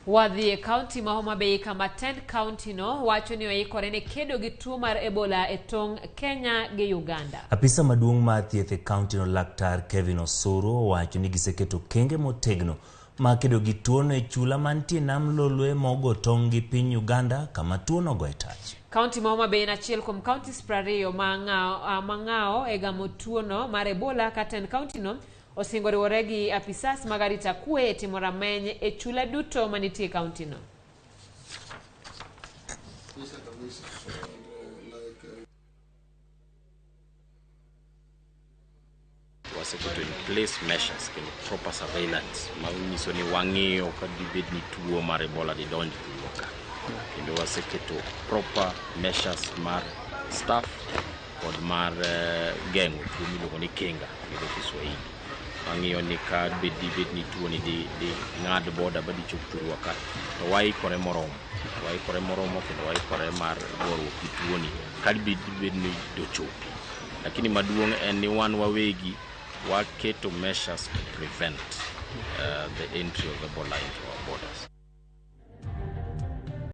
Wadhi e kaunti ma Homa Bay kama tend kaunti no wacho ni oikore ne kedo gi tuo mar Ebola e tong' Kenya gi Uganda. Apisa maduong' mar thieth e kauntino Laktar Kevin Osuru owacho ni giseketo okenge motegno mar kedo gi tuono e chula mantie nam Lolwe mogo tong' gi piny Uganda kama tuono ogoye tach. Kaunti ma Homa Bay en achiel kuom counties 20 ma ng'awo e gamo tuono mar Ebola ka tend kauntino osingo riwore gi apisas mag arita kwe e timo rameny e chula duto manitie e kauntino. Waseketo in place measures kendo proper surveillance manyiso ni wang'iyo ka dibed ni tuo mar Ebola didonj thurwa ka. Kendo waseketo proper measures mar staff kod mar geng'o tuo miluongo ni kinga gi dho Kiswahili. Wang'iyo ni ka dibed ni tuo ni di ng'ad boda ba dichop thurwa ka to waikore moromo. Waikore moromo kendo waikore mar goruok gi tuoni ka dibed ni dochopi. Lakini maduong' en ni wan wawegi waketo measures to prevent the entry of Ebola into our borders.